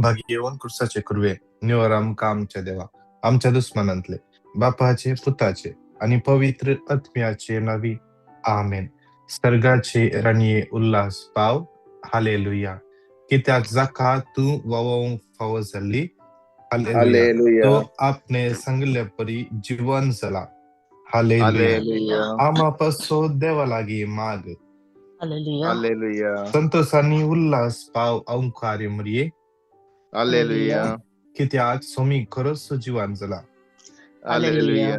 भाग्यवंत कुर्साचे कुरवे निवर आमकां आमच्या देवा आमच्या दुस्मानांतले बापाचे पुताचे आनी पवित्र आत्म्याचे नावी आमेन. सर्गाचे राणये उल्हास पाव हालेलुया. कित्याक जाका तूं वावोवंक फावो जाल्ली हालेलुया. हालेलुया. तो आपणे सांगिल्ले परी जिवन जाला हालेलुया. हालेलुया. आमा पासो देवा लागीं माग. हालेलुया. हालेलुया. संतोष आनी उल्हास पाव अंकार्य मरिये. हालेलुया. कित्याक सोमी खरोच जिवन जाला. हालेलुया.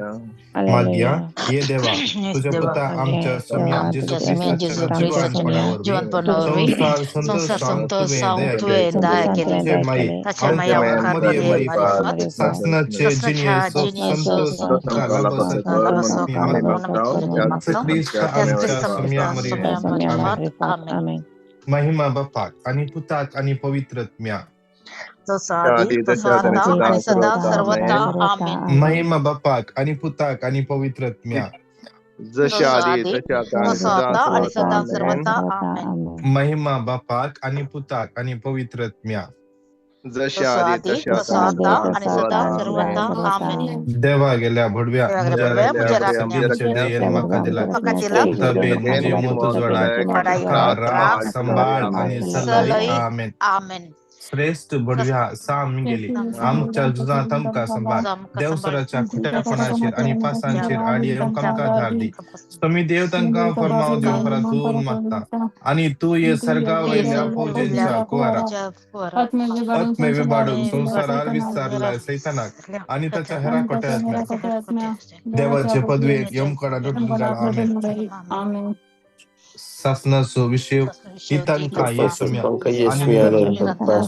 मागया ये देवा तुझ्या देवा पुता आमच्या सोम्या जेजू क्रिस्ताच्या जिवनपणा वरवीं जिवनपणा वरवीं संवसार संवसार संतोष संतोष तुवें जावंक दया तुवें केली. दया केली. ताचे माई ताचे माई अंकार अंकार मरिये मरिये मारिफात मारिफात सासनाचे सासनाच्या जिणयेचो जिणयेचो संतोष तुका लाभसो लाभसो आमी म्हणून मागता. मागता. क्रिस्त त्याच आमच्या क्रिस्त सोम्या आमच्या मरिये. सोम्या आमेन. मारिफात. आमेन. महिमा बापाक आणि पुताक आणि पवित्र आत्म्या. जसं आधी तसं आता आणि सदा सर्वथा. आमेन. महिमा बापाक आणि पुताक आणि पवित्र आत्म्या. जशा जसं आधी आधी तशा आता आणि तसं सदा आता आणि सर्वथा. सदा आमेन. सर्वथा. आमेन. महिमा बापाक आणि पुताक आणि पवित्र आत्म्या. जशा जसं आधी आधी तशा तसं आता आता आणि आणि सदा सदा सर्वथा. सर्वथा. आमेन. देवा गेल्या भडव्या देवा म्हज्या गेल्या भडव्या राखण्या म्हज्या राखण्या सगळ्यांचे देयेन म्हाका दिला. म्हाका दिला. तबेन म्हजी मोत उजवाडाय वाडाय तुका राख राख सांबाळ आणि सलय. सलय. आमेन. आमेन. श्रेष्ठ भडव्या साम गेली आमच्या जुजांत आमकां सांबाळ. आमकां सांबाळ. देवसराच्या खोट्यापणाचेर आनी पासांचेर आड येवंक आमकां धाड दी. स्वामी देव तांकां फरमाव दिवन परातून मागता आनी तूं ये सर्गा वयल्या फौजेंच्या कुवारा आत्मे विबाडून संवसारार विस्तारलाय सैतानाक आनी ताच्या हेरा कोट्यातल्या देवाचे पदवेक यमकडा लोटून घाल. आमेन. सासनाचो विशय ही तांकां येसुम्या आनी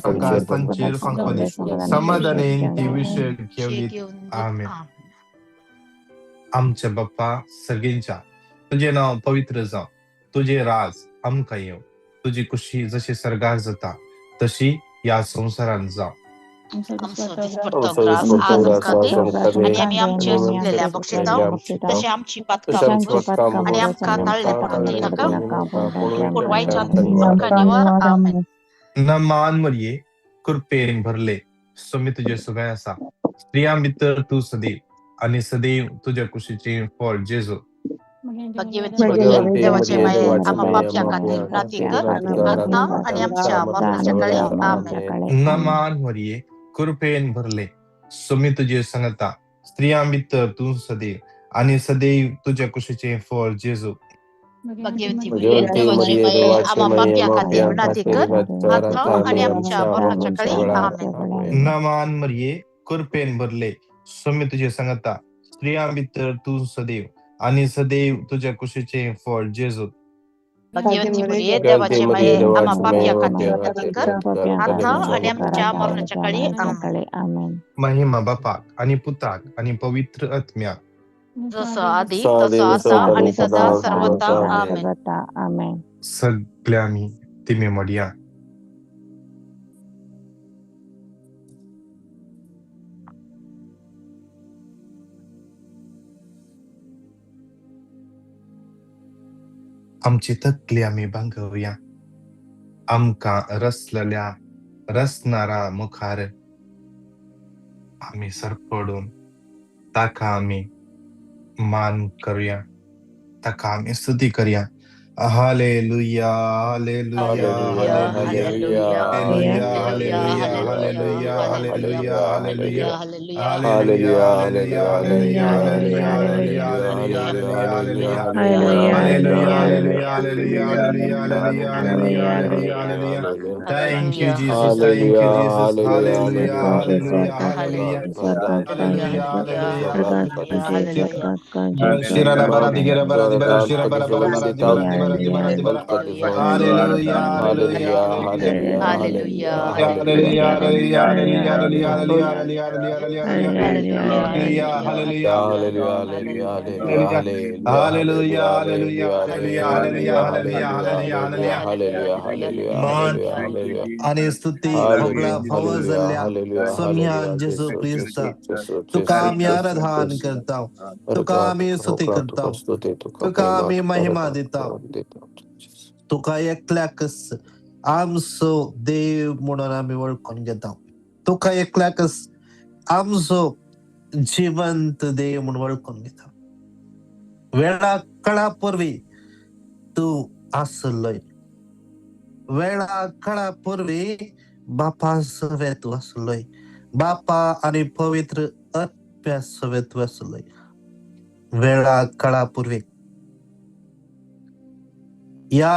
तांकां तांचेर फांकवली समाधानेन ती विशय घेवली. आमेन. आमच्या बाप्पा सगळींच्या तुझे नाव पवित्र जावं, तुझे राज आमकां येवं, तुजी खुशी जशी सर्गार जाता तशी ह्या संवसारांत जावं. आमचो दिसपट्टो ग्रास आज आमकां दी आनी आमी आमचे चुकलेल्या बक्षिताव तशें आमची पातकां पुरूस आनी आमकां ताळ्ळे पडून दिनाका पूण वायटांत आमकां निवार. आमेन. नमान मरिये कृपेन भरले स्वामी तुजे सुबें आसा, स्त्रियां भितर तूं सदैव आनी सदैव तुज्या कुशीचें फळ जेजू. भाग्यवती मरिये देवाचे माये आमा पापया खातीर नाती कर आतां आनी आमच्या मरणाच्या काळी. आमेन. नमान मरिये कृपेन भरले स्वामी तुजे सांगता, स्त्रियां भितर तूं सदैव आनी सदैव तुज्या कुशीचें फळ जेजू. भाग्यवती मरिये देवाचे माये आमा पापया खातीर नाती कर आतां आनी आमच्या मरणाच्या काळी. आमेन. नमान मरिये कृपेन भरले स्वामी तुजे सांगता, स्त्रियां भितर तूं सदैव आनी सदैव तुज्या कुशीचें फळ जेजू. भाग्यवती मरिये देवाचे माये आमा पापया खातीर नाती कर आतां आनी आमच्या मरणाच्या काळी. आमेन. महिमा बापाक आनी पुताक आनी पवित्र आत्म्याक. जसं आधी तसं आता आणि सदा सर्वथा. आमेन. सगळ्यांनी तिमी मोडया. आमची तकली आमी बांगोवया. आमकां रसलेल्या रसणारा मुखार आमी सरपडून ताका आमी मान करूया, ताका आमी स्तुती करूया. Hallelujah, hallelujah, hallelujah, hallelujah, hallelujah, hallelujah, hallelujah, hallelujah, hallelujah, hallelujah, hallelujah, hallelujah, hallelujah, hallelujah, hallelujah, hallelujah, hallelujah, hallelujah. Thank you, Jesus. Thank you, Jesus. Hallelujah, hallelujah, hallelujah, hallelujah, hallelujah. Shira bara digira bara dibara shira bara bara bara dibara dibara dibara dibara. Hallelujah, hallelujah, hallelujah, hallelujah, hallelujah, hallelujah, hallelujah, hallelujah, hallelujah, hallelujah, hallelujah, hallelujah, hallelujah, hallelujah, hallelujah, hallelujah, hallelujah. मान आणि स्तुती होगळा फावो जाल्ल्या स्वाम्यान जेजू क्रिस्ता तुका आमी आराधन करता, तुका आमी स्तुती करता, तुका आमी महिमा दिता, तुका एकल्याकच आमचो देव म्हणून आमी वळखून घेता. तुका एकल्याकच आमचो जिवंत देव म्हूण वळखून घेता. वेळा कळा पूर्वी तूं आसलोय, वेळा कळा पूर्वी बापा सवे तूं आसलोय, बापा आनी पवित्र आत्म्या सवे तूं आसलोय. वेळा कळा पूर्वी ह्या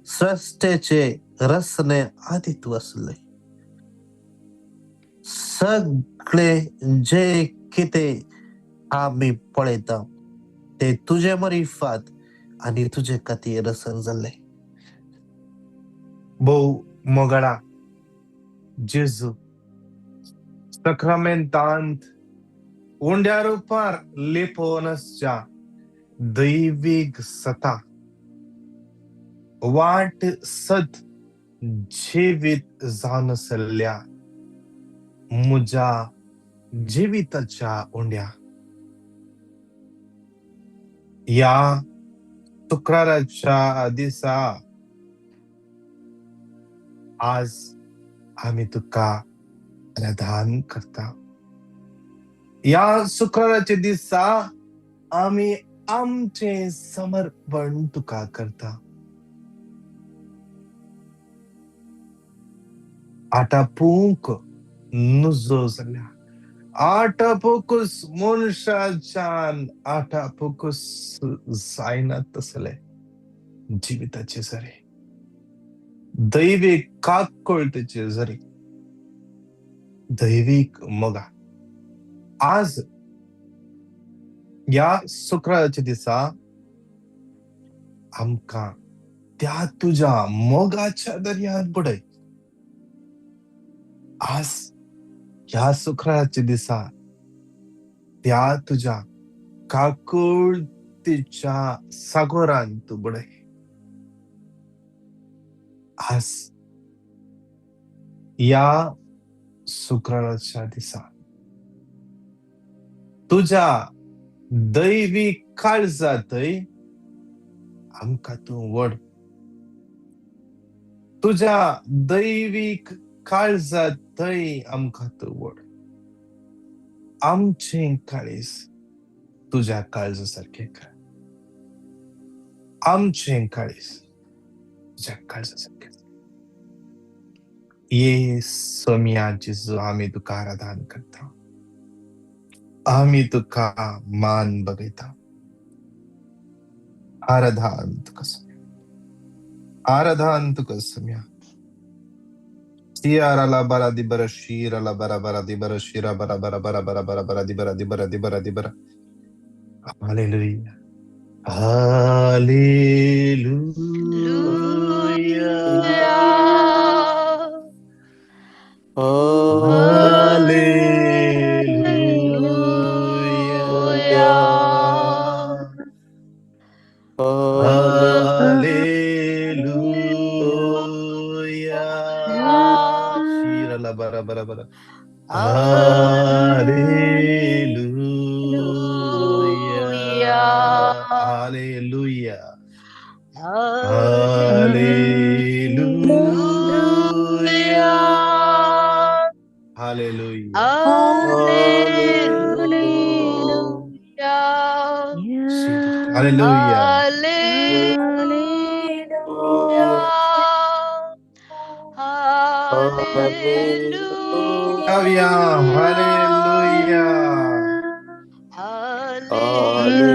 सृश्टेचे रचने आदी तूं आसलोय. सगळे जे कितें आमी पळयता ते तुजे मरिफात आनी तुजे खातीर रचन जाल्ले. भोव मोगाळा जेजू, सक्रामेंतांत उंड्या रुपार लिपोवन आसच्या दैवीक सता वाट सत जिवीत जावन आसल्या म्हज्या जिविताच्या उंड्या, ह्या शुक्राराच्या दिसा आज आमी तुका आराधन करता. ह्या शुक्राराच्या दिसा आमी आमचें समर्पण तुका करता. आटापूंक नुजो जाल्या आटापुकूस मनशाच्यान आटापुकूस जायना तसले जिविताचे जरे, दैवीक काकळतेचे जरे, दैवीक मोगा आज ह्या शुक्राराच्या दिसा आमकां त्या तुज्या मोगाच्या दर्यांत बुडय. आज ह्या शुक्राराच्या दिसा त्या तुज्या काकुळतीच्या सागोरान तूं बुडय. आज ह्या शुक्राराच्या दिसा तुज्या दैवी काळजांतय आमकां तूं व्हड. तुज्या दैवीक काळजांतय आमकां तूं व्हड. आमचें काळीज तुज्या काळजा सारकें कर. आमचें काळीज तुज्या काळजा सारकें. ये सोम्या जेजू, आमी तुका आराधन करता, आमी तुका मान बगयता. आराधन तुका सोम्या, आराधन तुका सोम्या. सियाराला बरा दी बरा शीराला बरा बरा दी बरा शिरा बरा बरा बरा बरा बरा बरा दी बरा दी बरा दी बरा दी बरा. Hallelujah, hallelujah, hallelujah, hallelujah, Shirala बरा बरा बरा. Hallelujah, hallelujah, hallelujah, hallelujah, hallelujah. Hallelujah, hallelujah, hallelujah,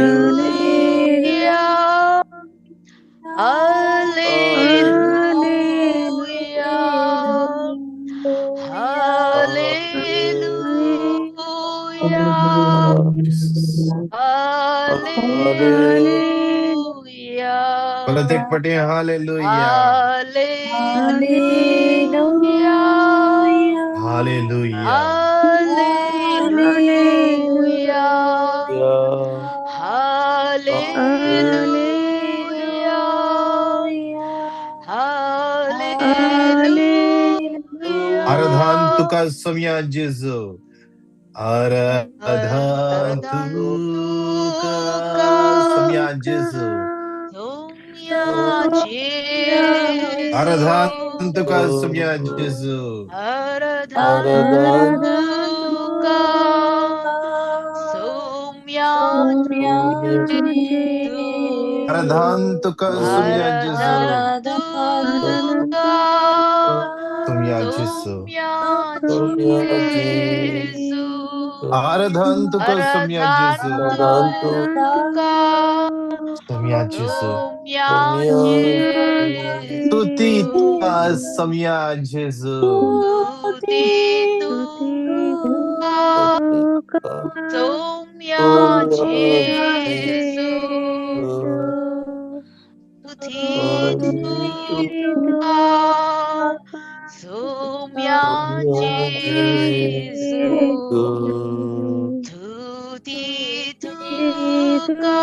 hallelujah, hallelujah. परत एक पटी hallelujah, hallelujah, hallelujah, hallelujah, hallelujah, hallelujah. आराधन तुका सोम्या जेजू, आराधन तुका सोम्या जेजू, आराधन तुका सोम्या जेजू, आराधन तुका सोम्या जेजू आराधन तुका सोम्या जेजू आराधन तुका सोम्या जेजू सोम्या जेजू आराधन तुका सोम्या जेजू आराधन तुका सोम्या जेजू सोम्या जेजू स्तुती तुका सोम्या जेजू स्तुती तुका सोम्या जेजू स्तुती तुका सोम्या जेजू स्तुती तुका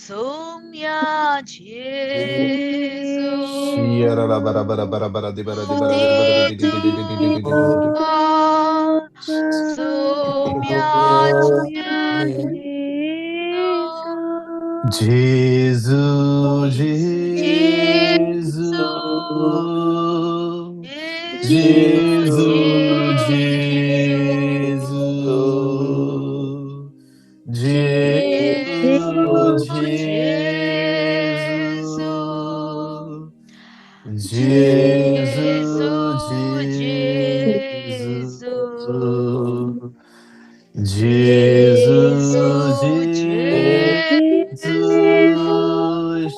सोम्या जेजू शियरा बरा बरा बरा बरा दि बरा दि बरा दि बरा दि दि दि दि दि दि दि दि दि। सोम्या जेजू जेजू जेजू जेजू जेजू जेजू जेजू जेजू जेजू जेजू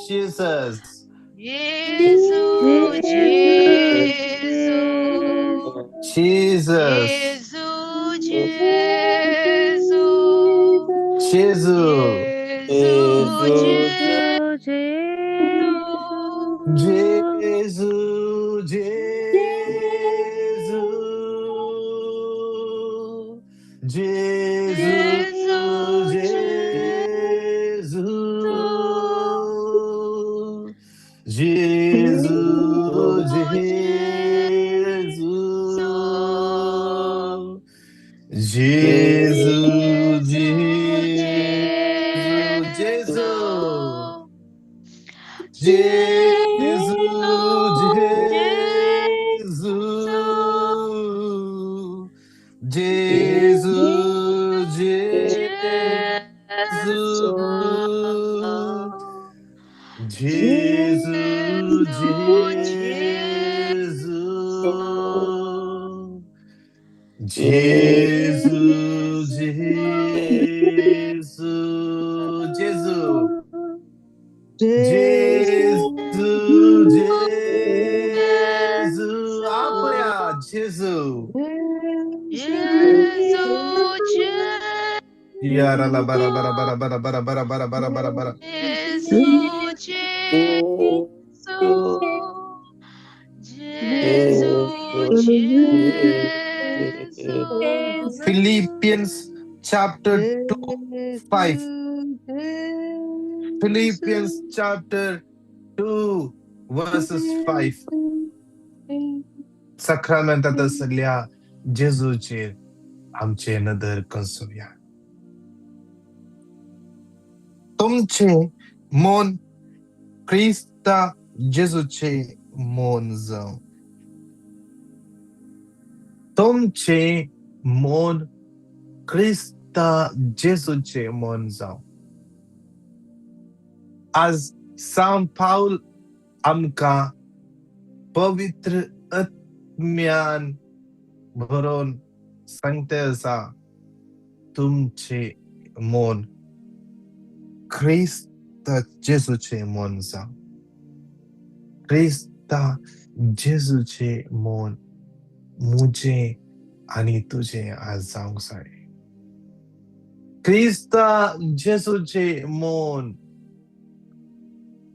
Jesus. Jesu, Jesu, Jesus. Jesu, Jesu, Jesu. Jesu, Jesu, Jesu, Jesu, Jesu, Jesu, Jesu, Jesu, Jesu, Jesu, Jesu, Jesu, Jesu, Jesu, Jesu, Jesu, Jesu, Jesu, Jesu, आपल्या जेजू. Jesu, याराला बरा बरा बरा बरा बरा बरा बरा बरा बरा बरा. Jesu, Jesu, Jesu, Jesu. Philippians chapter 2:5. Philippians chapter 2 verses 5. साक्रामेंतात आसल्या जेजूचेर आमचे नदर कंसुया. तुमचे मन क्रिस्ता जेजूचे मन जावं. तुमचे मन क्रिस्ता जेजूचे मन जावं. आज सांत पावल आमकां पवित्र आत्म्यान भरोवन सांगता आसा, तुमचे मन क्रिस्त जेजूचे मन जावं. क्रिस्ता जेजूचे मन म्हजें आनी तुजें आज जावंक जाय. क्रिस्ता जेजूचे मन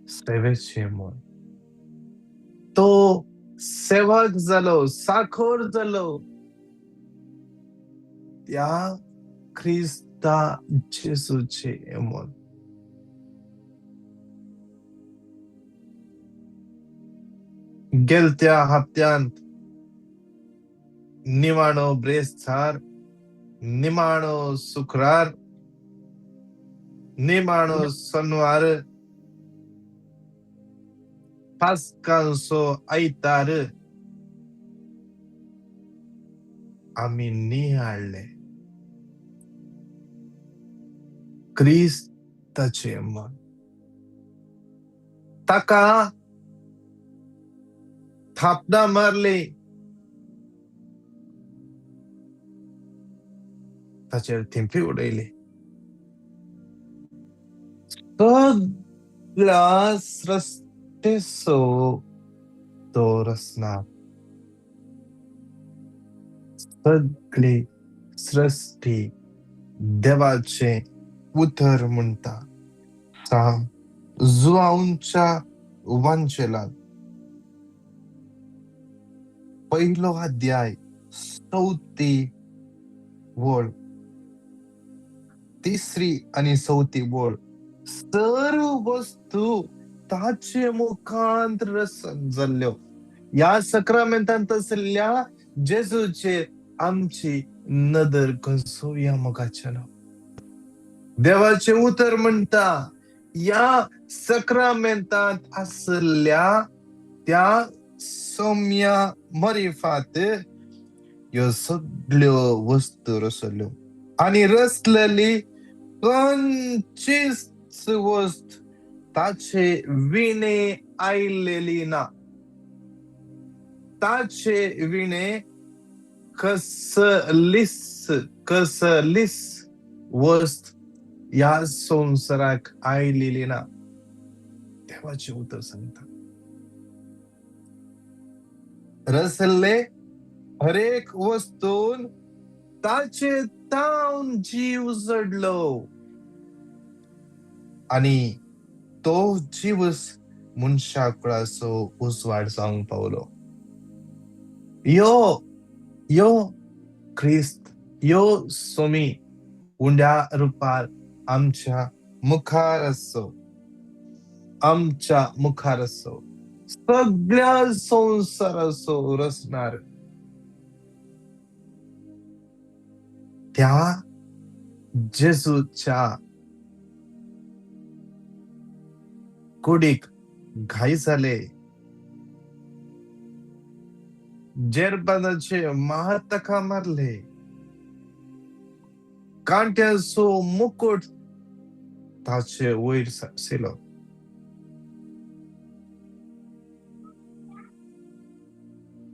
सेवेचें मन. तो सेवक जालो, साखोर जालो त्या क्रिस्ता जेजूचे मन. गेलत्या हप्त्यांत निमाणो ब्रेस्तार, निमाणो शुक्रार, निमाणो शनिवार, पास्कांचो आयतार, आमी नियाळ्ळे क्रिस्ताचें मन ताका थापणां मारली, ताचेर थिंपी उडयली. सगळ्या सृश्टीचो तो रचणार, सगळी सृश्टी देवाचें उतर म्हणटा. जुआंवच्या वांजेलान पयलो अध्याय चवथी वळ, तिसरी आनी चवथी वळ, सर्व वस्तू ताचे मुखांत रसन जाल्ल्यो. ह्या सक्रामेंतांत आशिल्ल्या जेजूचेर आमची नदर कसोवया मोगाच्यानो. देवाचें उतर म्हणटा ह्या सक्रामेंतांत आशिल्ल्या त्या सौम्या मरिफात ह्यो सगळ्यो वस्तू रसल्यो आनी रसलेली खंयचीच वस्त ताचे विणे आयलेली ना. ताचे विणे कसलीच कसलीच वस्त ह्या संवसाराक आयलेली ना. देवाचें उतर सांगता रसल्ले हरेक वस्तून ताचे तावन जीव जडलो आनी तो जीवस मनशा कुळाचो उजवाड जावंक पावलो. यो यो क्रिस्त, यो सोमी उंड्या रुपार आमच्या मुखार आसो, आमच्या मुखार आसो, सगळ्या संवसाराचो रचणार. त्या जेजूच्या कुडीक घाय जाले, जेरबानाचे मार ताका मारले, कांट्याचो मुकुट ताचे वयर आशिल्लो.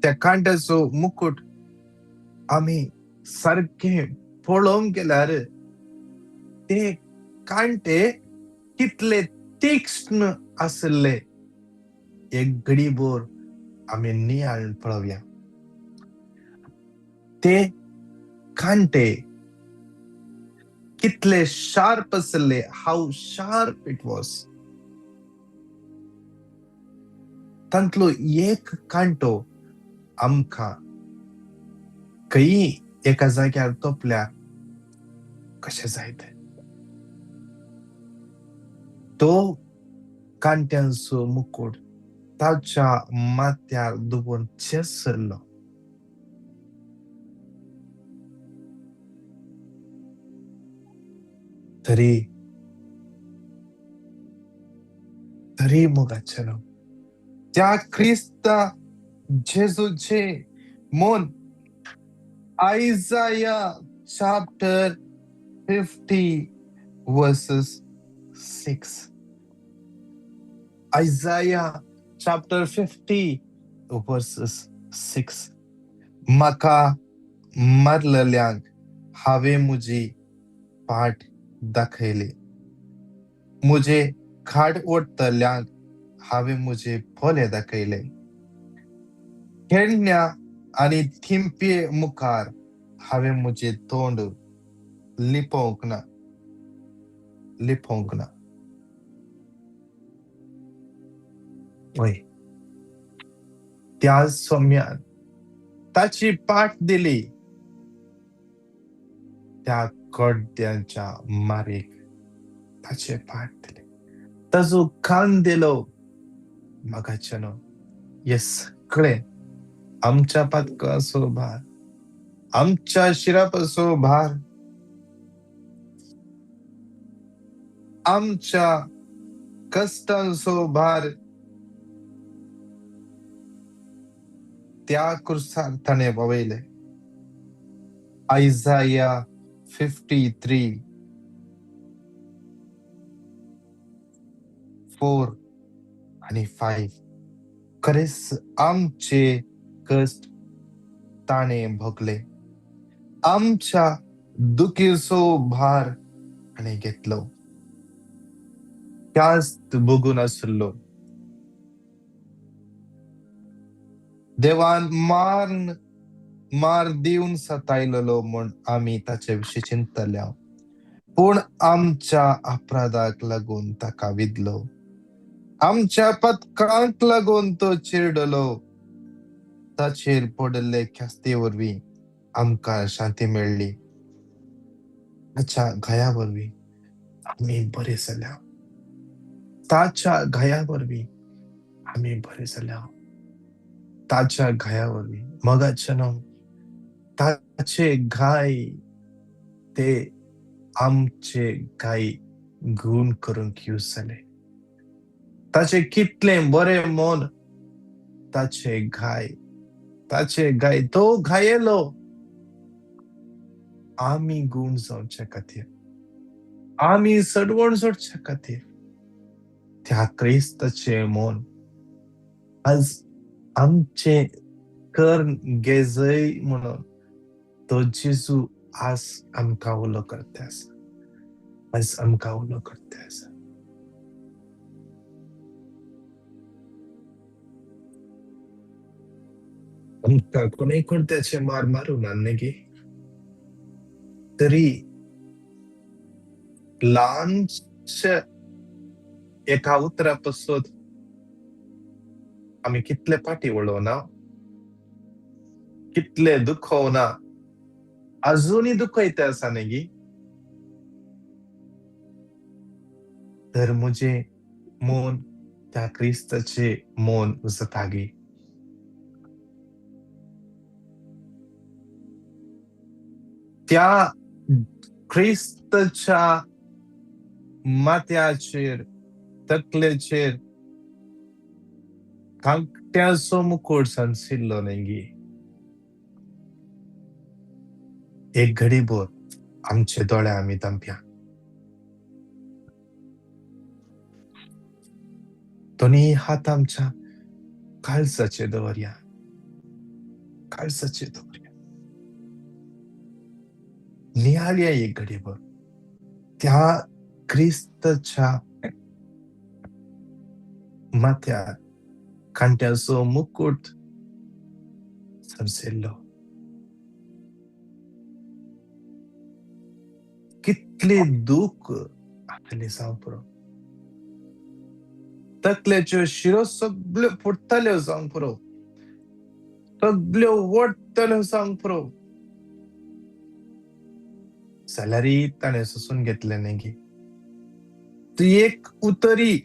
त्या कांट्याचो मुकुट आमी सारकें पळोवंक गेल्यार ते कांटे कितले तीक्ष्ण आशिल्ले एक घडीभर आमी नियाळ पळोवया. ते कांटे कितले शार्प आशिल्ले, हाव शार्प it was. तांतलो एक कांटो आमकां खंयी एका जाग्यार तोपल्यार कशें जायत. तो कांट्यांचो मुकुट ताच्या माथ्यार दवरून चेसरलो. तरी तरी मोगाचें त्या क्रिस्ता जेजूचे मन Isaiah chapter 50 verses 6. Isaiah chapter 50 verses 6. म्हाका मारलेल्यांक हांवें म्हजी पाट दाखयली, म्हजे खाड ओडटल्यांक हांवें म्हजे पोले दाखयले. खेळण्या आनी थिंपये मुखार हांवें म्हजें तोंड लिपोवंक ना, लिपोवंक ना. वय, त्या सोम्यान ताची पाट दिली त्या कडद्यांच्या मारीक, ताचे पाट दिले, ताजो कान दिलो. म्हाका हे सगळें आमच्या पातकाचो भार, आमच्या शिरापाचो भार, आमच्या कश्टांचो भार त्या कुर्सार ताणें पावयले. Isaiah 53 4 आनी 5. खरेंच आमचे कश्ट ताणें भोगले, आमच्या दुखीचो भार ताणें घेतलो, ख्यास्त भोगून आसलो. देवान मार दिवन सतायलेलो म्हूण आमी ताचे विशीं चिंतल्या, पूण आमच्या अपराधाक लागून ताका विदलो, आमच्या पथकांक लागून तो चिरडलो. ताचेर पडिल्ले ख्यास्ती वरवीं आमकां शांती मेळ्ळी, ताच्या घाया वरवीं आमी बरे जाल्या, ताच्या घाया वरवीं आमी बरे जाल्या, ताच्या घाया वरवीं. मगाच्या न्हू, ताचे घाय ते आमचे घाय गुण करूंक यूज जाले. ताचे कितलें बरें मन, ताचे घाय, ताचे घाय, तो घायेलो आमी गुण जावचे खातीर, आमी सडवण जोडचे खातीर. त्या क्रिस्ताचें मन आज आमचें कर्ण घेजय म्हणून तो जेजू आज आमकां उलो करता आसा, आज आमकां उलो करता आसा. आमकां कोणूय कोणत्याचे मार मारूं ना न्ही, तरी ल्हानशे एका उतरा पासून आमी कितले फाटी वळोवना, कितले दुखोवना, अजुनूय दुखयता आसा न्ही. तर म्हजें मन त्या क्रिस्ताचें मन जातागी. त्या क्रिस्ताच्या माथ्याचेर, तकलेचेर कांट्याचो मुकुट सांचिल्लो न्ही. एक घडी भर आमचे दोळे आमी धांपया, दोनी हात आमच्या काळजाचेर दवरया, काळजाचेर दवरया. निहाळया एक घडी भर त्या क्रिस्ताच्या माथ्यार कांट्याचो मुकुट सांचिल्लो. कितले दुःख आसलें जावं पुरो, तकलेच्यो शिरो सगल्यो फुट्टाल्यो जावंक पुरो, सगल्यो वडटल्यो जावंक पुरो, जाल्यारय ताणें सोंसून घेतलें न्ही. तूं एक उतरी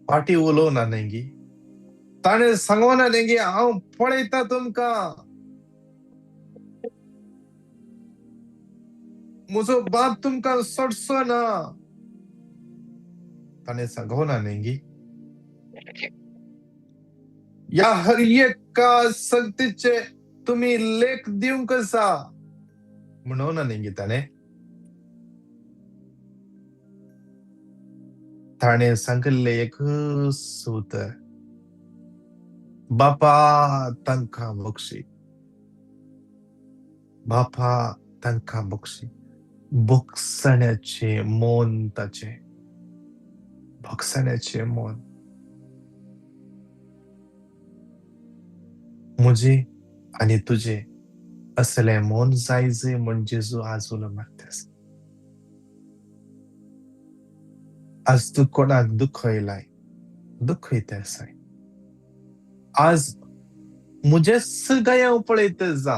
फाटी उलोवना न्ही, ताणें सांगना न्ही हांव पळयता तुमकां, म्हजो बाप तुमकां सोडचो ना, ताणें सांगना न्ही. ह्या हर एका संगतीचे तुमी लेख दिवंक आसा म्हणून न्ही ताणें. ताणें सांगिल्लें एकच उतर, बापा तांकां बक्षी, बापा तांकां बक्षी. भोगसण्याचें मन ताचें, भोगसण्याचें मन. म्हजें आनी तुजें असलें मन जाय जय म्हण जेजू आज उलो मारता आसा. आज तूं कोणाक दुखयलाय, दुखयता आसाय, आज म्हजेच गायांव पळयता जा,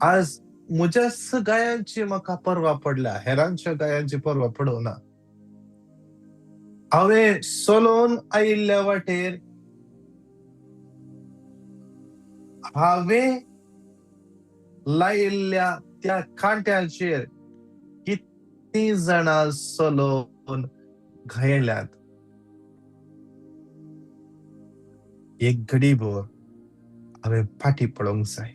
आज म्हज्याच गायांची म्हाका पर्वा पडल्या, हेरांच्या गायांची पर्वा पडूं ना. हांवें चलोवन आयिल्ल्या वाटेर हांवें लायिल्ल्या त्या कांट्याचेर कितलीं जाणां चलोवन घायल्यात. एक घडी भर हांवें फाटीं पळोवंक जाय.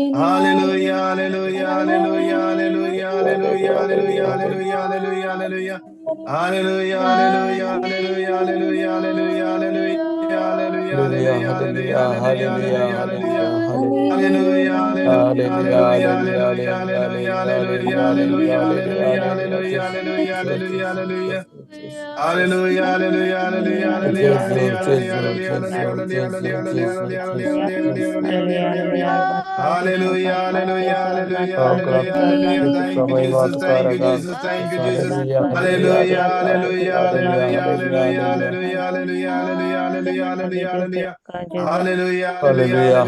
Hallelujah, hallelujah, hallelujah, hallelujah, hallelujah, hallelujah, hallelujah, hallelujah. Hallelujah, hallelujah, hallelujah, hallelujah, hallelujah, hallelujah, hallelujah, hallelujah, hallelujah. Hallelujah, hallelujah, hallelujah, hallelujah, hallelujah, hallelujah, hallelujah, hallelujah, hallelujah, hallelujah, hallelujah. Hallelujah, hallelujah, hallelujah, hallelujah, hallelujah, hallelujah, hallelujah, hallelujah, hallelujah, hallelujah, hallelujah. Hallelujah, hallelujah, hallelujah, hallelujah, hallelujah, hallelujah, hallelujah, hallelujah, hallelujah, hallelujah, hallelujah, hallelujah, hallelujah. Hallelujah, hallelujah, hallelujah, hallelujah, hallelujah. Thank you, Jesus. Thank you, Jesus. Thank you, Jesus. Hallelujah, hallelujah, hallelujah, hallelujah, hallelujah, hallelujah, hallelujah, hallelujah, hallelujah, hallelujah. Hallelujah,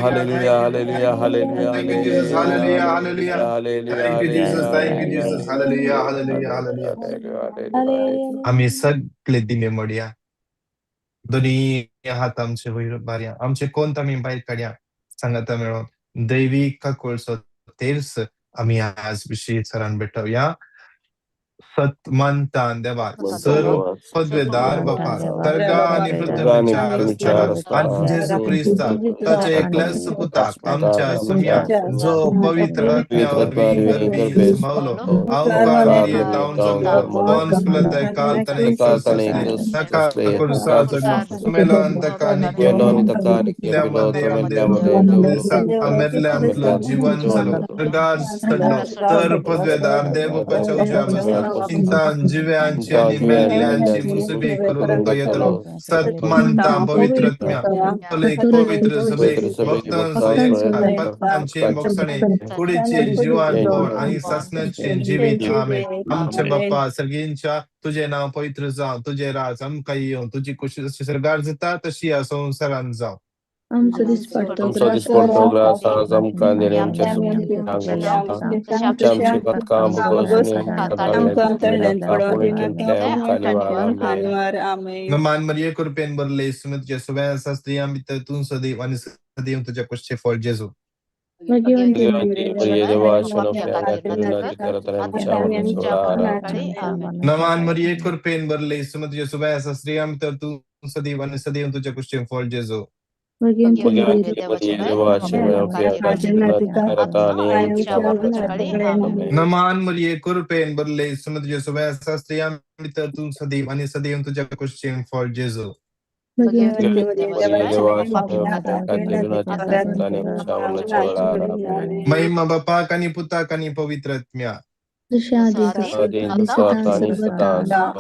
hallelujah, hallelujah, hallelujah. Hallelujah, Thank you, hallelujah, thank you, Jesus. Hallelujah, Hallelujah, hallelujah. Hallelujah, Thank you, Jesus. Thank you, Jesus. Hallelujah, hallelujah, hallelujah. आमी सगळे दिमे मोडया, दोनी हात आमचे वयर बारया, आमचे कोंत आमी भायर काडया, सांगाता मेळोन दैवी काकुळचो तेर्स आमी आज विशेष सरान भेटोवया. सत मानता देवा सर्व पदवेदार बापा, सर्गा आनी पृथ्वीच्या रस्त्यार आनी जेजू क्रिस्ता ताच्या एकल्याच पुताक आमच्या सुमया, जो पवित्र आत्म्या वरवीं गर्भी सुमावलो, अवकार तावन जगलो, पोन्स पिलाताय काल ताणें सोंसले, ताका कुर्सार चडलो, सुमेलो ताका मेल्ल्यांतलो जिवन जालो, स्वर्गार चडलो, तर पदवेदार देव बापाच्या उजव्या बसला, चिंतान जिव्यांची आनी मेल्ल्यांची मुसबी करून तो येतलो. सत मानता पवित्र आत्म्या, एक पवित्र सभेक, भक्तांचो एकठार, पत्तांचे मोगसणे, कुडीचे जिवान पोळ आनी सासणाचे जिवीत. आमेन. आमचे बाप्पा सर्गींच्या, तुझे नांव पवित्र जावं, तुझे राज आमकां येवं, तुजी कुशी जशी सर्गार जाता तशी ह्या संवसारांत जावं. आमचो दिसपट्टो आमचो दिसपट्टो ग्रास आज आमकां दिले, आमच्या आमची पथकां मान मरिये कृपेन भरले, सुमे तुझ्या सुव्या आसा, स्त्रियां भितर तूं सदैव आनी सदैव तुझ्या कुशीचें फळ जेजू. नमान मरिये कृपेन भरले, सुमे तुझ्या सुव्या आसा, स्त्रियां भितर तूं सदैव आनी सदैव तुझ्या कुशीचें फळ जेजू. नमान मरिये कृपेन भरले, सुमे तुझ्या सुव्या आसा, स्त्रियां भितर तूं सदैव आनी सदैव तुझ्या कुशीचें फळ जेजू. महिमा बापाक आनी पुताक आनी पवित्र आत्म्या.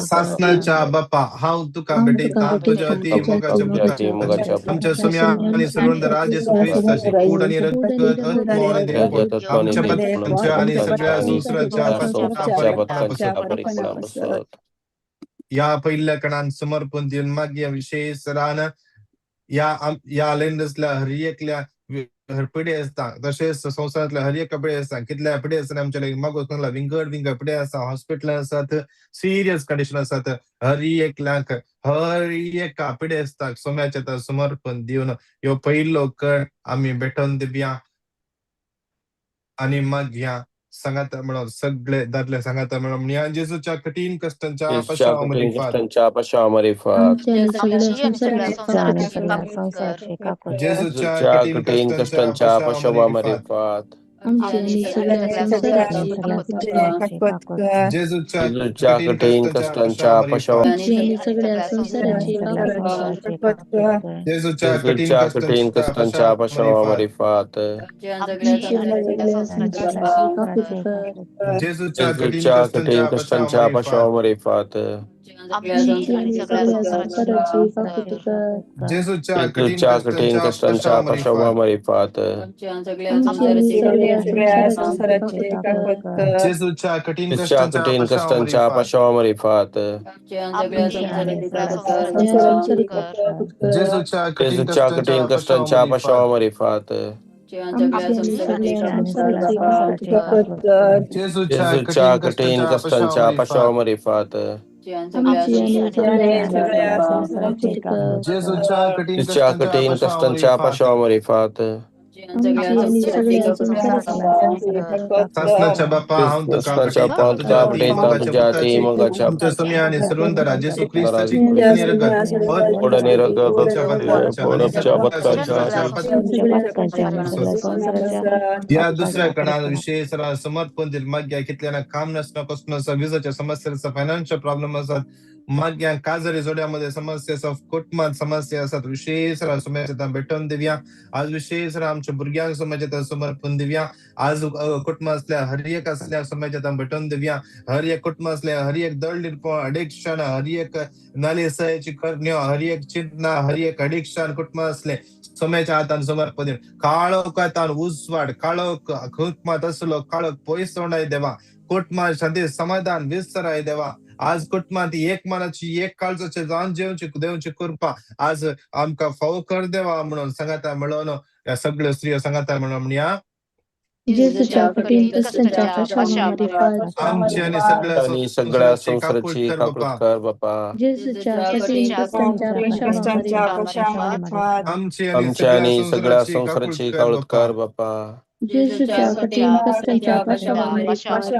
सासणाच्या बापा, हांव तुका भेटयतां, तुज्या अती मोगाच्या पुताची, आमच्या सुम्या आनी सर्वंदरा जेजू क्रिस्ताची कूड आनी रगत, आत्मो आनी देवपण आमच्या पत्तांच्या आनी सगळ्या संवसाराच्या परिपणापासून. या पहिल्या कणान समर्पण दिवन मागीर विशेष रान या या लेंडसल्या हर एकल्या पिढे आसता, तशेंच संवसारांतल्या हर एक पिढे आसता, कितल्या पिढे आसतना आमच्या लागीं मागून विंगड विंगड पिढे आसा, हॉस्पिटल आसात, सिरियस कंडिशन आसात, हर एकल्याक हर एका पिढे आसता सोम्याच्या समर्पण दिवन ह्यो पयलो कण आमी भेटोवन दिवया. आनी मागया सांगाता म्हणून सगळे दादले सांगाता म्हणून ह्या जेजूच्या कठीण कष्टांच्या पशामरिफात, जेजूच्या कठीण कष्टांच्या पशामरिफात, जेजूच्या कठीण कष्टांच्या जेजूच्या कठीण कष्टांच्या पशामरिफात, जेजूच्या कठीण कष्टांच्या पशामरिफात, जेजूच्या कठीण कष्टांच्या पशामरिफात, जेजूच्या कठीण कष्टांच्या पशामरिफात, जेजूच्या कठीण कष्टांच्या पशामरिफात, आमची आणि सगळ्या संवसाराची काकूत कर. जेजूच्या जेजूच्या कठीण कठीण कष्टांच्या कष्टांच्या पशावरी पाशाव फात. मरिफात. आमची आणि सगळ्या संवसाराची काकूत कर. जेजूच्या कठीण जेजूच्या कष्टांच्या कठीण पशावरी कष्टांच्या फात. पाशाव मरिफात. आमची आणि सगळ्या संवसाराची काकूत सासनाच्या कर. बापा हांव तुका क्रिस्ताच्या भेटयतां पांत तुज्या तुका अती भेटयतां मोगाच्या तुज्या अती पुताची मोगाच्या आमच्या सोम्या आनी सर्वंतरा जेजू क्रिस्ताची पुताची कूड आनी रगत गोड आणि रगत आमच्या पदकाच्या आनी आमच्या सगळ्या पथकाच्या संवसाराच्या आमच्या आणि सगळ्या संवसाराच्या या दुसऱ्या पथकाच्या कणान विशेष समर्पण दिल माग्या कितल्याना काम नसणं कसं नसं विजाच्या समस्या आसा, फायनान्शियल प्रॉब्लेम आसात माग्या काजरी जोड्यामध्ये समस्या आसा, कुटुंबात समस्या आसात, विशेष समाजात भेटून दिवया. आज विशेष आमच्या भुरग्यांक समाजात समर्पण दिवया. आज कुटुंब असल्या हर एक असल्या समाजात भेटून दिवया. हर एक कुटुंब असल्या हर एक दळडीर अडिक्शन, हर एक नालेसायाची करण्यो, हर एक चिंतना, हर एक अडिक्शन कुटुंब असले सोम्याच्या हातान समर्पण दिवन काळोख हातान उजवाड, काळोख कुटुंबात असलो काळोख पयस तोंडाय देवा. कुटुंबात शांती समाधान विस्ताराय देवा. आज कुटुंबात एक मनाची एक काळजाचे जाण जेवची देवची कृपा आज आमकां फावो कर देवा म्हणून सांगाता मेळोवन ह्या सगळ्यो स्त्रियो सांगाता म्हणून म्हणया. जेजूच्या कठीण कष्टांच्या पाशाव मरिफात. आमची आनी सगळ्या आणि सगळ्या संवसाराची काकूट संवसाराची कर काकूत बापा. कर बापा. जेजूच्या कठीण कष्टांच्या पाशाव मरिफात. आमची आनी आमच्या सगळ्या आणि सगळ्या संवसाराची काकूट संवसाराची कर काकूत बापा. कर बापा. जेजूच्या कठीण कष्टांच्या पाशाव मरिफात.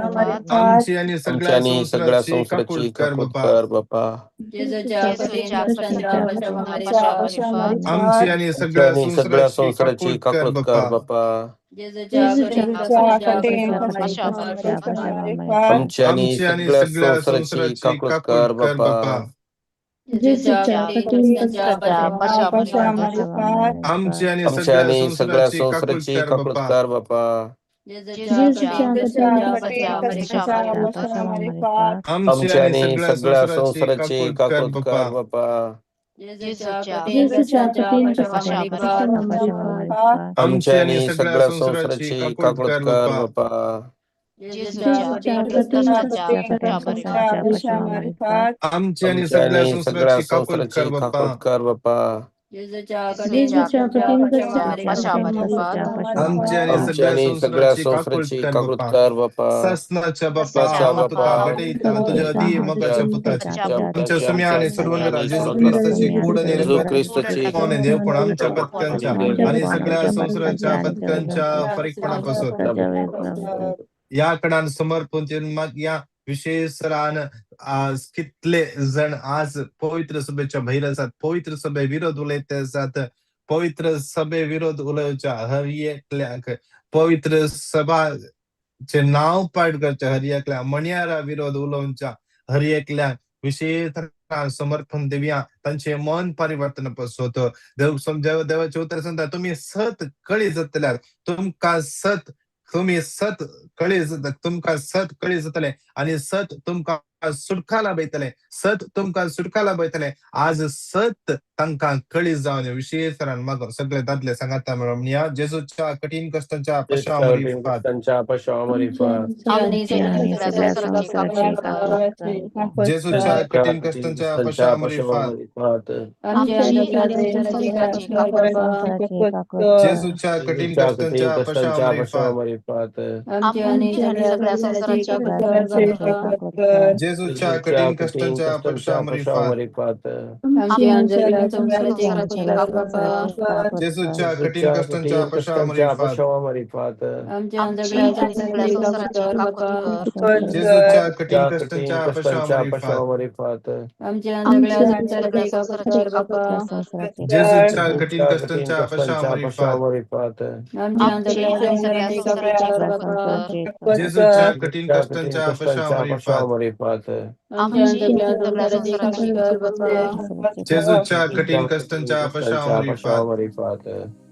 आमची आनी आमच्या सगळ्या आणि सगळ्या संवसाराची काकूट संवसाराची कर काकूत बापा. कर बापा. जेजूच्या कठीण कष्टांच्या पाशाव मरिफात. आमची आणि आमच्या सगळ्या आणि सगळ्या संवसाराची संवसाराची काकूट कर काकूत बापा. कर बापा. जेजूच्या कठीण कष्टांच्या पाशाव मरिफात. आमच्या आणि आमची आणि सगळ्या सगळ्या संवसाराची संवसाराची काकूत काकूट कर कर बापा. बापा. जेजूच्या कठीण कष्टांच्या पाशाव मरिफात. आमची आणि आमच्या सगळ्या आणि सगळ्या संवसाराची काकूट संवसाराची कर काकूत बापा. कर बापा. जेजूच्या कठीण कष्टांच्या पाशाव मरिफात. आमची आमच्या आणि आणि सगळ्या सगळ्या संवसाराची संवसाराची काकूट कर काकूत बापा. कर बापा. जेजूच्या कठीण कष्टांच्या पाशाव मरिफात. आमची आमच्या आणि आणि सगळ्या सगळ्या संवसाराची संवसाराची काकूट काकूत कर कर बापा. बापा. जेजूच्या कठीण कष्टांच्या पाशाव मरिफात. आमची आणि आमच्या सगळ्या आणि सगळ्या संवसाराची काकूट संवसाराची कर बापा. काकूत कर बापा. जेजूच्या कठीण कष्टांच्या पाशाव आमची आणि मरिफात. आमच्या सगळ्या आणि सगळ्या संवसाराची काकूट संवसाराची कर काकूत बापा. कर बापा. सासनाच्या बापा सासनाच्या हांव तुका बापा भेटयतां तुज्या अती मोगाच्या पुताची आमच्या आमच्या सुम्या आनी आणि सर्वंतरा जेजू सर्वंतरा क्रिस्ताची कूड आनी जेजू रगत क्रिस्ताची आनी देवपण आमच्या पत्कांच्या आनी सगळ्या संवसाराच्या पत्कांच्या फरीकपणा पासून या कडान समर्पण दिवन मागया. विशेष रान आज कितले जण आज पवित्र सभेच्या भायर आसात, पवित्र सभे विरोध उलयत आसात, पवित्र सभे विरोध उलोवच्या हर एकल्याक पवित्र सभाचे नांव पाठ करच्या हर एकल्या मणयारा विरोध उलोवच्या हर एकल्याक विशेष समर्पण दिवया. तांचे मन परिवर्तन पासून देव समजा देवाचे उतर सांगता तुमी सत कळी जातल्यार तुमकां सत तुमी सत कळी तुमकां सत कळी जातले आनी सत तुमकां सुटका लाभयतले, सत तुमकां सुटका लाभयतले. आज सत तांकां कळी जावन विशेष मागो सगळे दादले सांगाता म्हणून जेजूच्या कठीण कष्टांच्या पशाव मरिफात. कष्टांच्या पाशाव मरिफात. आमची आणि सगळ्या संवसाराची काकूत कर. जेजूच्या कठीण कष्टांच्या पशाव मरिफात. मरिफात. आमची आणि सगळ्या संवसाराची काकूत कर. जेजूच्या कठीण जेजूच्या कठीण कष्टांच्या पशाव कष्टांच्या मरिफात. पाशाव मरिफात. आमची आणि सगळ्या संवसाराची काकूत कर. जेजूच्या जेजूच्या कठीण कठीण कष्टांच्या कष्टांच्या पशाव पाशाव मरिफात. मरिफात. आमची आणि सगळ्या संवसाराची काकूत कर. जेजूच्या कठीण जेजूच्या कष्टांच्या कठीण पशाव कष्टांच्या मरिफात. पाशाव मरिफात. आमची आणि सगळ्या संवसाराची काकूत कर. जेजूच्या कठीण जेजूच्या कठीण कष्टांच्या पशाव कष्टांच्या मरिफात. पाशाव मरिफात. आमची आणि सगळ्या संवसाराची काकूत कर. जेजूच्या कठीण जेजूच्या कठीण कष्टांच्या पशाव कष्टांच्या मरिफात. पाशाव मरिफात. आमची आणि सगळ्या संवसाराची काकूत कर. जेजूच्या कठीण जेजूच्या कठीण कष्टांच्या पशाव कष्टांच्या मरिफात. पाशाव मरिफात. आमची आणि सगळ्या संवसाराची काकूत कर. जेजूच्या कठीण जेजूच्या कठीण कष्टांच्या पशाव कष्टांच्या मरिफात. पाशाव मरिफात.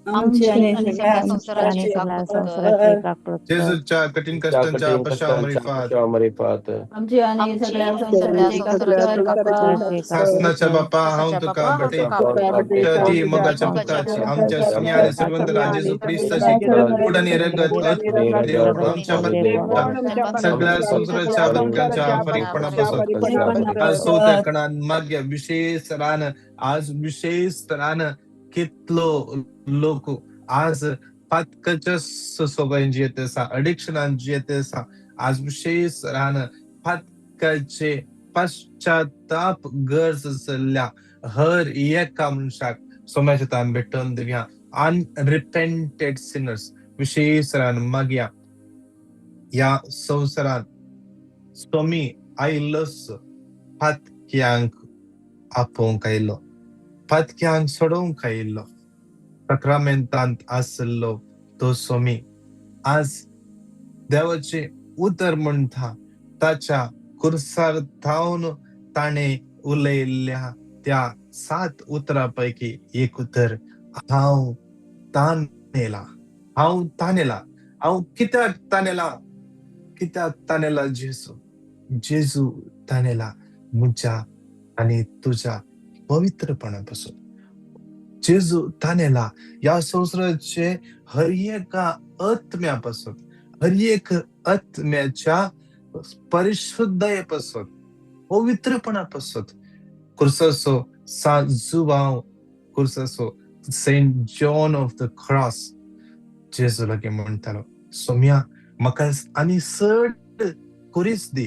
आमची आणि सगळ्या संवसाराची काकूत कर. जेजूच्या कठीण जेजूच्या कष्टांच्या कठीण पशाव कष्टांच्या मरिफात. पाशाव मरिफात. आमची आणि सगळ्या संवसाराची काकूत कर. सासनाच्या बापा हांव सासनाच्या तुका बापा हांव भेटयतां तुका तुज्या भेटयतां अती मोगाच्या मोगाच्या पुताची पुताची आमच्या सुम्या आनी सर्वंतरा जेजू क्रिस्ताची कूड आनी रगत देवपण आमच्या पत्कांच्या सगळ्या संवसाराच्या पत्कांच्या फरीकपणा पासून आज चवथ्या कणान मागया. विशेष रान आज विशेष रान कितलो लोक आज पातकाच्या सवयीन जियेत आसा, अडिक्शनान जियेत आसा, आज विशेष रान पातकाचे पश्चाताप गरज आसल्या हर एका मनशाक सोम्याच्या तान भेटोवन दिवया. अनरिपेंटेड सिनर्स विशेष रान मागया. ह्या संवसारांत स्वामी आयिल्लोच पातक्यांक आपोवंक आयिल्लो, पातक्यांक सोडोवंक आयिल्लो, साक्रामेंतांत आसलो तो स्वामी आज देवाचें उतर म्हणटा ताच्या कुर्सार थावन ताणें उलयल्ल्या त्या 7 उतरां पैकी एक उतर, हांव तानेला, हांव तानेला. हांव कित्याक तानेला? कित्याक तानेला जेजू? जेजू तानेला म्हज्या आनी तुज्या पवित्रपणा पासून. जेजू तानेला ह्या संवसाराचे हर एका आत्म्या पासून, हर एक आत्म्याच्या परिशुद्धये पासून, पवित्रपणा पासून. कुर्साचो सांत Joao, कुर्साचो Saint John of the Cross जेजू लागीं म्हणटालो, सोम्या म्हाका आनी चड खुरीस दी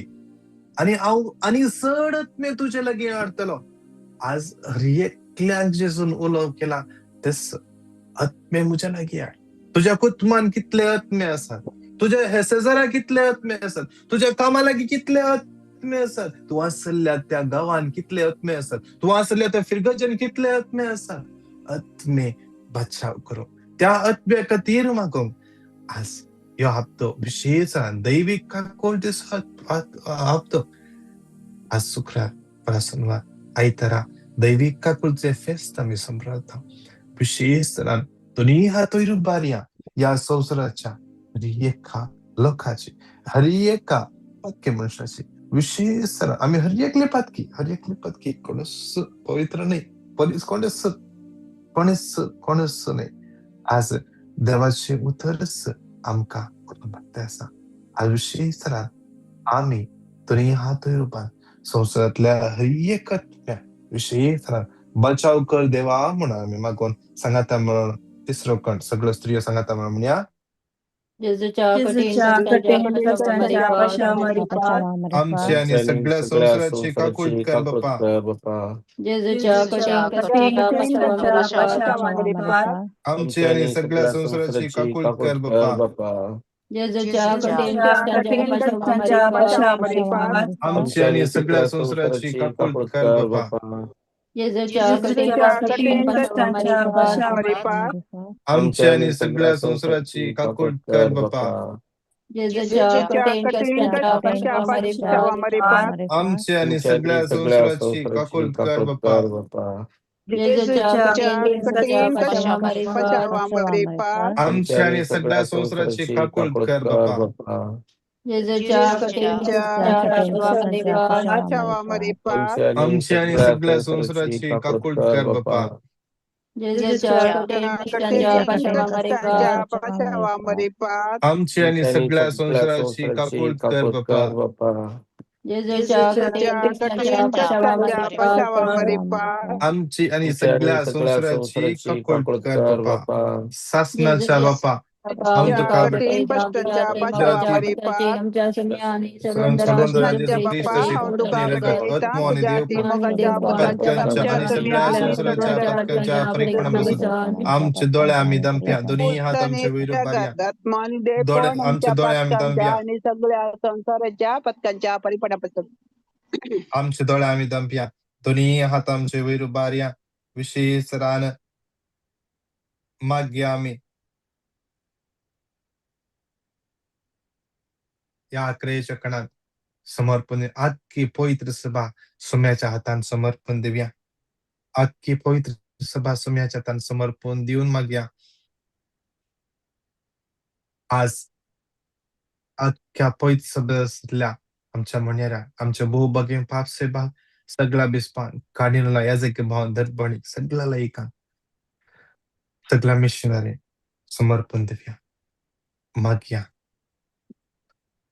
आनी हांव आनी चड आत्मे तुजे लागीं हाडटलो. आज हर एकल्याक जेजून उलोवप केला तेच आत्मे म्हज्या लागीं हाड. तुज्या कुटुंबान कितले आत्मे आसात, तुज्या शेजारा कितले आत्मे आसात, तुज्या कामा लागीं कितले आत्मे आसात, तूं आसल्या त्या गांवान कितले आत्मे आसात, तूं आसल्या त्या फिरगजन कितले आत्मे आसात. आत्मे बचाव करूं त्या आत्म्या खातीर मागूंक आज ह्यो हप्तो विशेष दैवीक काकोळ दीस हप्तो आज शुक्रार प्रासनवार आयतारा दैवीक काकुळचे फेस्त आमी संप्रता. विशेष तरान दोनूय हात वयर बारया ह्या संवसाराच्या हर एका लोकाची, हर एका पातकी मनशाची. विशेष तरान आमी हर एकले पातकी, हर एकले पातकी, कोणूच पवित्र न्हय, कोणूच कोणूच कोणूच न्हय. आज देवाचें उतरच आमकां उलोवपाक आसा. आज विशेष तरान आमी दोनूय हात वयर उबार संवसारांतल्या हर एक आत्म्या विशेष तरान बचाव कर देवा म्हणून आमी मागून सांगाता म्हणून तिसरो कण सगळ्यो स्त्रियो सांगाता म्हणून म्हणया. जेजूच्या कठीण कश्टांच्या पाशां आमची आनी सगळ्या संवसाराची काकूट कर बापा. जेजूच्या कठीण कश्टांच्या पाशां आमची आनी सगळ्या संवसाराची काकूट कर बापा. जेजूच्या कठीण कश्टांच्या पाशां आमची आनी सगळ्या संवसाराची काकूट कर बापा. जेजूच्या कठीण कश्टांच्या पाशां आमची आनी सगळ्या संवसाराची काकूट कर बापा. जेजूच्या कठीण कश्टांच्या पाशां आमची आनी सगळ्या संवसाराची काकूट कर बापा. जेजूच्या कठीण कश्टांच्या पाशां आमची आनी सगळ्या संवसाराची काकूट कर बापा. जेजूच्या कठीण कश्टांच्या पाशां आमची आनी सगळ्या संवसाराची काकूट कर बापा. जेजूच्या कठीण कश्टांच्या पाशां आमची आनी सगळ्या संवसाराची काकूट कर बापा. जेजूच्या कठीण कश्टांच्या पाशां आमची आनी सगळ्या संवसाराची काकूट कर बापा. सासनाच्या बापा आमचे दोळे आमी दमप्या, दोन्ही हात आमचे वयर उबारया, आमचे दोळे आमी दमप्या, आणि सगळ्या संसाराच्या पथकांच्या परिपणापासून आमचे दोळे आमी दमप्या, दोन्ही हात आमचे वयर उबारया. विशेष रान मागया आमी ह्या आक्रेच्या कणात समर्पण आख्खी पवित्र सभा सोम्याच्या हातान समर्पण दिवया. आख्खी पवित्र सभा सोम्याच्या हातान समर्पण दिवन मागया. आज आख्ख्या पवित्र सभेंतल्या आमच्या म्हणयाऱ्या आमच्या भोव बगे पाप सेवा सगळ्या बिस्पान कार्डिनला याजक भाव दर्बणी सगळ्या लायकांक सगळ्या मिशनरी समर्पण दिवया मागया.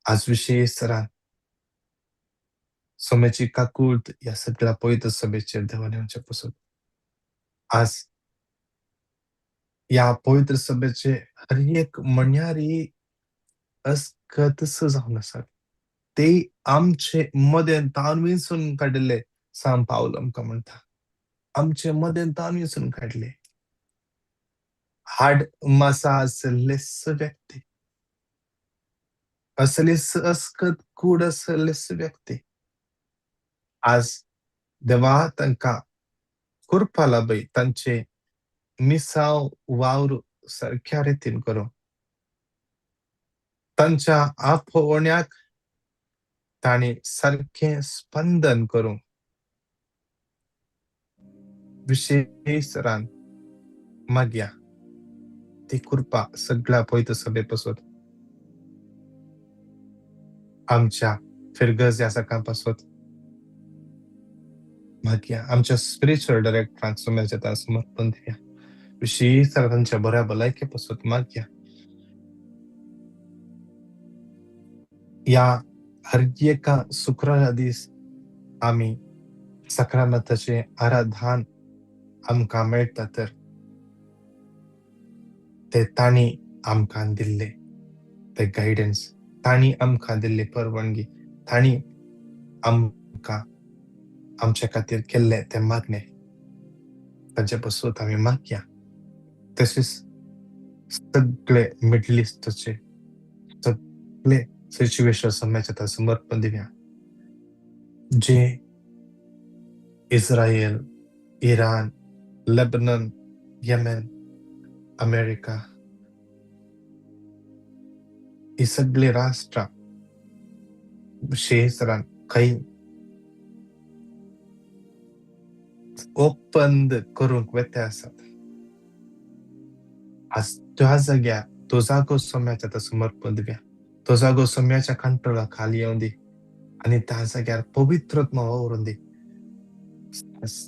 आज विशेष तरान सोम्याची काकूट ह्या सगळ्या पवित्र सभेचेर देवान येवचें पसून आज ह्या पवित्र सभेचे हर एक म्हणयारी अस्कत जावन आसात, ते आमचे मदें तावन विंचून काडिल्ले. सांत पावल आमकां म्हणटा, आमचे मदें तावन विंचून काडले. हाड मासा आसलेच व्यक्ती, असलेच अस्कत कूड आसलेच व्यक्ती आज देवा तांकां कृपा लाभय, तांचे मिसाव वावर सारक्या रितीन करूं, तांच्या आपोवण्याक तांणी सारकें स्पंदन करूं. विशेश रान मागया ती कृपा सगळ्या पवित्र सभे पासत, आमच्या फिरगज ह्या सकाळ पासत मागया, आमच्या स्पिरिच्युअल डायरेक्टरांक सोम्याच्या समर्पण दिया, विशेष तांच्या बऱ्या भलायके पासत मागया. ह्या हर एका शुक्रारा दीस आमी साक्रामेंताचें आराधन आमकां मेळटा, तर ते तांणी आमकां दिल्ले ते गायडन्स, तांणी आमकां दिल्ली परवानगी, तांणी आमकां आमच्या खातीर केल्ले ते मागणे, तांचे पासून आमी मागया. तशेंच सगळे मिडल इस्टाचे सगळे सिच्युएशन सम्याच्या समर्पण दिवया, जे Israel, Iran, Lebanon, Yemen, America ही सगळी राष्ट्रां विशेष खंय ओपंद करूंक वेते आसात. आज त्या जाग्यार तो जागो सोम्याच्या समर्पण दिवया, तो जागो सोम्याच्या कंट्रोला खाली येवन दी आनी त्या जाग्यार पवित्रत्व वावरून दी.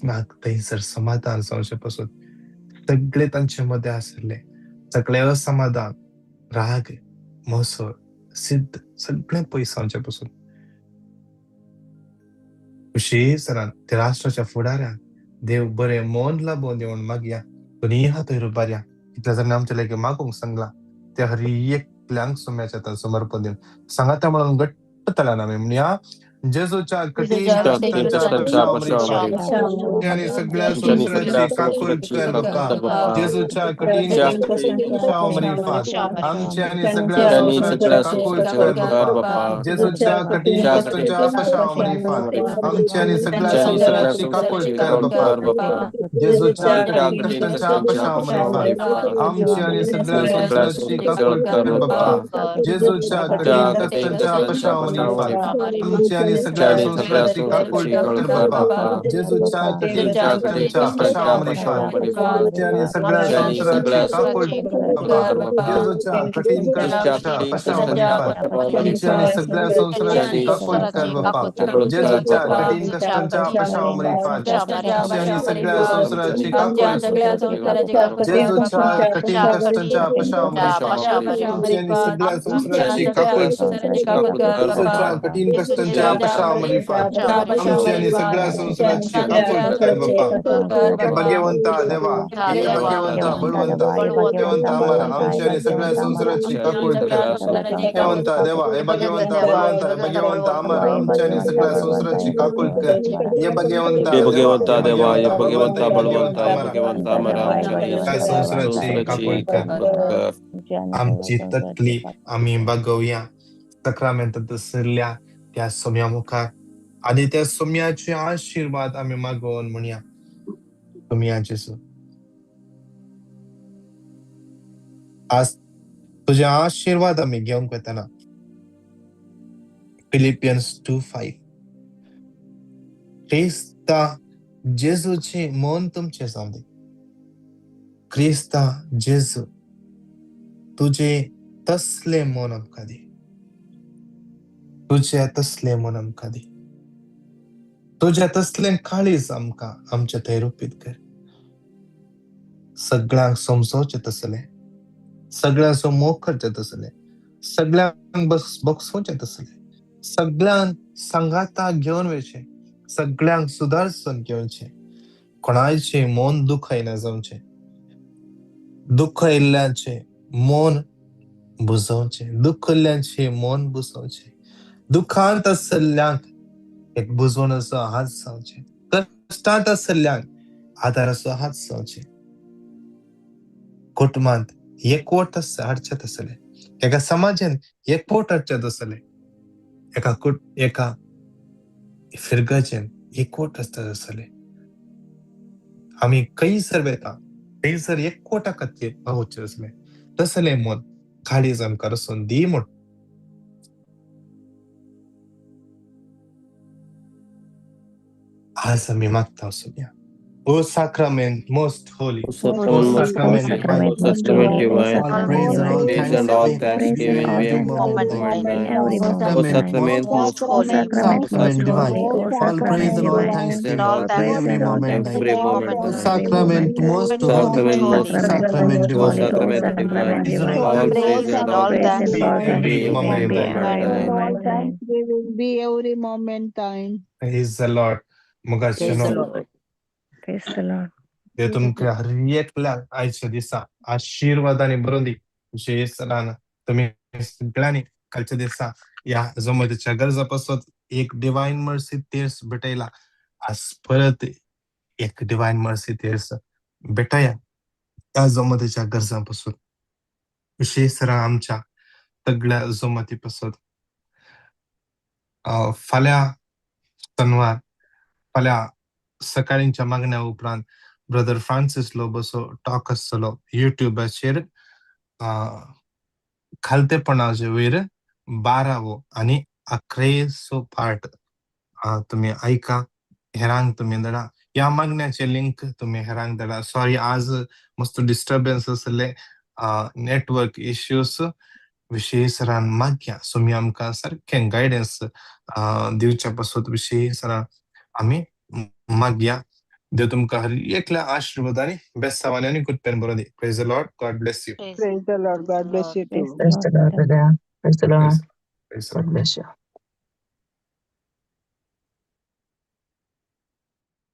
थंयसर समाधान जावचे पासून सगळे तांचे मदें आशिल्ले सगळे असमाधान, राग, मसर, सिद्ध सगळें पयस जावचे पासून विशेष त्या राष्ट्राच्या फुडाऱ्यांक देव बरें मन लाबोवन दी म्हूण मागया. दोनी हात रुबारया. कितल्या जाणांनी आमच्या लागीं मागूंक सांगलां त्या हर एकल्यांक सोम्याच्या हातान समर्पण दिवन सांगाता म्हणून घट्ट तळान आमी म्हणया, जेजूच्या कठीण कश्टांच्या आनी सगळ्या संवसाराची काकूळ कर बाप्पा. जेजूच्या कठीण कश्टांच्या आमचे आनी सगळ्या संवसाराची काकूळ कर बाप्पा. जेजूच्या कठीण कश्टांच्या आमचे आनी सगळ्या संवसाराची काकूळ कर बाप्पा. जेजूच्या कठीण कश्टांच्या आमचे आनी सगळ्या संवसाराची काकूळ कर बाप्पा. जेजूच्या कठीण कश्टांच्या आमचे आनी सगळ्या संवसाराची काकूळ कर बाप्पा. जेजूच्या कठीण कश्टांच्या आमचे आनी सगळ्या संवसाराची काकूळ कर बाप्पा. जेजूच्या कठीण कश्टांच्या आमचे आनी सगळ्या संवसाराची काकूळ कर बाप्पा. जेजूच्या कठीण कश्टांच्या आमचे आनी सगळ्या संवसाराची काकूळ, जेजूच्या कठीण कश्टांच्या आमचे आनी सगळ्या संवसाराची काकूळ, जेजूच्या कठीण कश्टांच्या आमचे आनी सगळ्या संवसाराची काकूळ कर बाप्पा. हे भाग्यवंता देवा, हे भाग्यवंता बळवंता, भाग्यवंता अमरा, आमचे आनी सगळ्या संवसाराची काकूळ कर. भाग्यवंता देवा, हे भाग्यवंता बळवंता, हे भाग्यवंता अमरा, आमचे आनी सगळ्या संवसाराची काकूळ कर. हे भाग्यवंता भगवंता देवा, हे भगवंता बळवंता, हे भगवंता अमरा, आमच्या संवसाराची काकूळ कर. आमची तकली आमी बागोवया साक्रामेंतांत आशिल्ल्या त्या सोम्या मुखार आनी त्या सोम्याचे आशिर्वाद आमी मागोवन म्हणया, सोम्या जेजू, आज तुझे आशिर्वाद आमी घेवंक वतना फिलिपियन्स 2:5, क्रिस्ता जेजूचे मन तुमचें जावं दी. क्रिस्ता जेजू तुझे तसलें मन आमकां दी, तुझे तसलें मन आमकां दी, तुज्या तसलें काळीज आमकां आमच्या थंय रुपीत कर. सगळ्यांक समजोवचें तसलें, सगळ्यांचो मोग करचें तसलें, सगळ्यांक बसोवचें तसलें, सगळ्यांक सांगाता घेवन वयचें, सगळ्यांक सुदारसून घेवचें, कोणाचें मन दुखयना जावचें. दुःख इल्ल्याचें मन बुजोवचें, दुख्ख इल्ल्याचें मन बुजोवचें, दुखांत आसल्ल्यांक एक बुजवणाचो हात जावचें, कश्टांत आसल्ल्यांक आदाराचो हात जावचें. कुटुंबांत एकवट हाडचें आसलें, एका समाजान एकवट हाडचें आसलें, एका फिरगजेन एकवट आसता आसलें. आमी खंयसर वता थंयसर एकवटा खातीर पावचें आसलें. तसलें मन काळीज आमकां रसून दी म्हूण आज आमी मागता आसुया. O sacrament most holy, O O sacrament most sacrament holy, divine, O sacrament divine, all praise and all praise and all thanksgiving thanksgiving be be every every moment moment thine. thine. O Sacrament sacrament most most holy, holy, O sacrament divine, sacrament all praise and all praise and thanksgiving all be every thanksgiving moment thine. every moment O thine. sacrament most holy, Sacrament most holy, sacrament O divine, sacrament divine, praise and all all praise thanksgiving and all be thanksgiving every be every moment thine. moment thine. All thanksgiving be every moment thine. Praise the Lord. Praise मोगाचेनो the Lord. Praise the Lord. देव तुमकां हर एकल्याक आयच्या दिसा आशिर्वादांनी भरून दी. विशेश तुमी सगळ्यांनी कालच्या दिसा ह्या जमतीच्या गरजा पासत एक डिवायन मर्सी तेर्स भेटयला. आज परत एक डिवायन मर्सी तेर्स भेटया ह्या जमतीच्या गरजां पासून, विशेष आमच्या सगळ्या जमती पासत. फाल्यां शनवार, फाल्यां सकाळींच्या मागण्या उपरांत ब्रदर फ्रांसीस लोबोचो टॉक आसतलो युट्यूबाचेर, खालतेपणाचे वयर 12वो आनी 11सो पार्ट तुमी आयका, हेरांक तुमी धाडा. ह्या मागण्याचे लिंक तुमी हेरांक धाडा. सॉरी, आज मस्त डिस्टर्बन्स आसले, नेटवर्क इश्यूज. विशेष मागया सो आमकां सारकें गायडन्स दिवच्या पासत विशेष आमी मागया. देव तुमकां हर एकल्या आशिर्वादांनी, बेसावानी आनी कृपेन बरोवन दी. Praise the Lord. God bless you. Praise the Lord. God bless you Praise too. the Praise the Lord. Lord, brother. Praise the Lord. Praise the God Lord. bless you.